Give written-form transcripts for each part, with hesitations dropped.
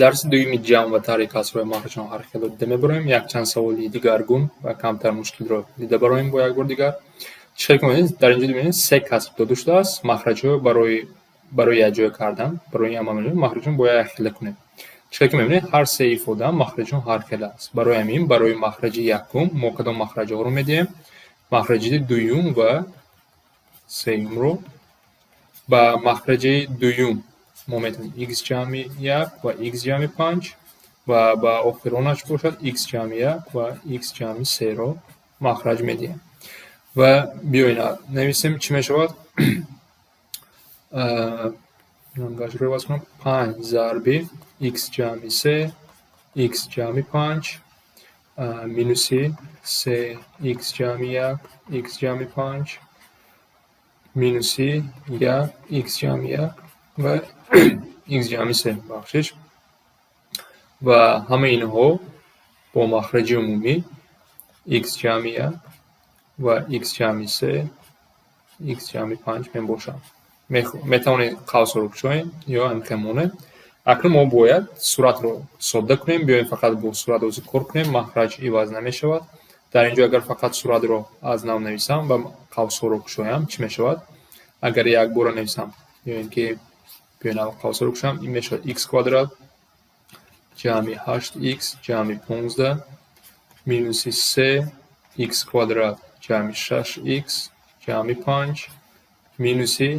Дарси дуюми ҷамъ ва тарҳи касрҳои махраҷҳо ҳархело дида мебароем. Якчанд саволи дигаргун ва камтар мушкилро дида бароем бо як бор дигар. Чӣ хел ки мебинед, дар инҷо мебинед, се каср дода шудааст. Махраҷҳо барои якҷоя кардан, барои ин амал махраҷҳо бояд якхела кунем. Чӣ хел ки мебинед, ҳар се ифода махраҷҳо ҳархела аст. Барои ҳамин барои махраҷи якум мо кадом махраҷҳоро медиҳем? Махраҷи дуюм ва сеюмро. Ба махраҷи дуюм мо метавонем x ҷамъи як ва x ҷамъи панҷ ва ба охиронаш бошад, x ҷамъи як ва x ҷамъи серо махраҷ медиҳем. Ва биёед, нависем, чӣ мешавад. Рангашро иваз кунам. Панҷ зарби x ҷамъи се x ҷамъи панҷ минуси се x ҷамъи як x ҷамъи панҷ минуси як x ҷамъи як ва x ҷамъи се, бахшиш, ва ҳамаи инҳо бо махраҷи умумӣ x ҷамъи як ва x ҷамъи се x ҷамъи панҷ мебошанд. Метавонед қавсро кушоем ё ҳамихел монем. Акнун мо бояд суратро содда кунем. Биёем, фақат бо сурат ҳозир кор кунем, махраҷ иваз намешавад. Дар ин ҷо агар фақат суратро аз нав нависам ва қавсҳоро кушоям, чӣ мешавад? Агар якбора нависам ё ин ки биёем, аввал қавсҳоро кушоям, ин мешавад x квадрат ҷамъи ҳашт x ҷамъи 15 минуси се x квадрат ҷамъи шаш x ҷамъи панҷ минуси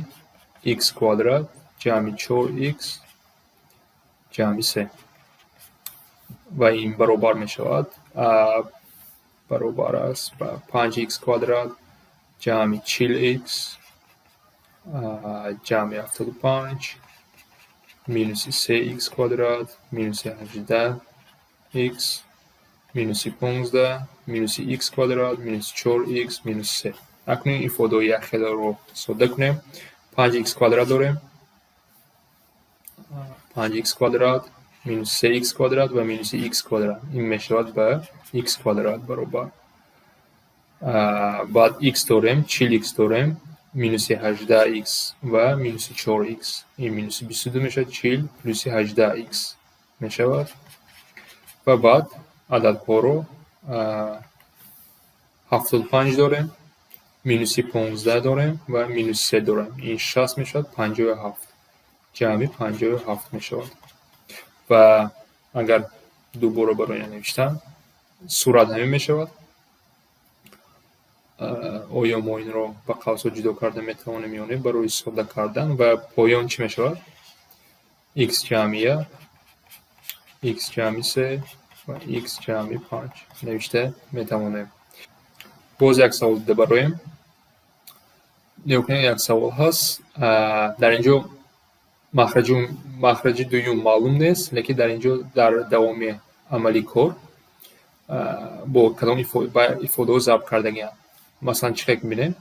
x квадрат ҷамъи чор x ҷамъи се ва ин баробар мешавад, баробар аст ба панҷ x квадрат ҷамъи 40 x ҷамъи 75 минуси се x квадрат минуси 18 x минуси 15 минуси x квадрат минуси чор x минуси се. Акнун ифодаҳои якхеларо содда кунем. Панҷ x квадрат дорем, панҷ x квадрат минус се x квадрат ва минуси x квадрат, ин мешавад ба x квадрат баробар. Баъд x дорем, 40 x дорем, минуси 18 x ва минуси чор x, ин минуси 22 мешавад, 40 плюси 18 x мешавад. Ва баъд ададҳоро 75 дорем, минуси 15 дорем ва минуси се дорем, ин 60 мешавад, 57, ҷамъи 57 мешавад. Ва агар дубора барои навиштан, сурат ҳамин мешавад. Оё мо инро ба қавсҳо ҷудо карда метавонем ё не барои содда кардан? Ва поён чӣ мешавад? X ҷамъи як x ҷамъи се ва x ҷамъи панҷ навишта метавонем. Боз як савол дида бароем. Нигоҳ кунед, як савол ҳаст. Дар ин ҷо махраҷи дуюм маълум нест, лекин дар ин ҷо дар давоми амали кор бо кадом ифодаҳо зарб кардагианд. Масалан, чӣ хел мебинем?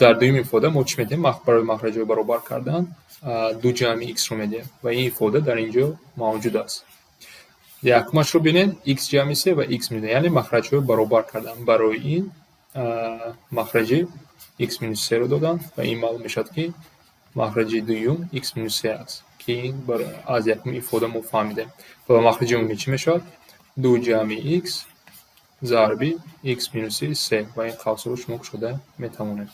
Дар дуюм ифода мо чӣ медиҳем барои махраҷҳои баробар кардан? Ду ҷамъи x-ро медиҳем ва ин ифода дар ин ҷо мавҷуд аст. Якумашро бинед, x ҷамъи се ва x минус, яъне махраҷҳои баробар кардан. Барои ин махраҷи x минус серо доданд ва ин маълум мешавад, ки махраҷи дуюм x минус се аст, ки ин аз якум ифода мо фаҳмидем. Ва махраҷи умумӣ чӣ мешавад? Ду ҷамъи x зарби x минуси се ва ин қавсро шумо кушода метавонед.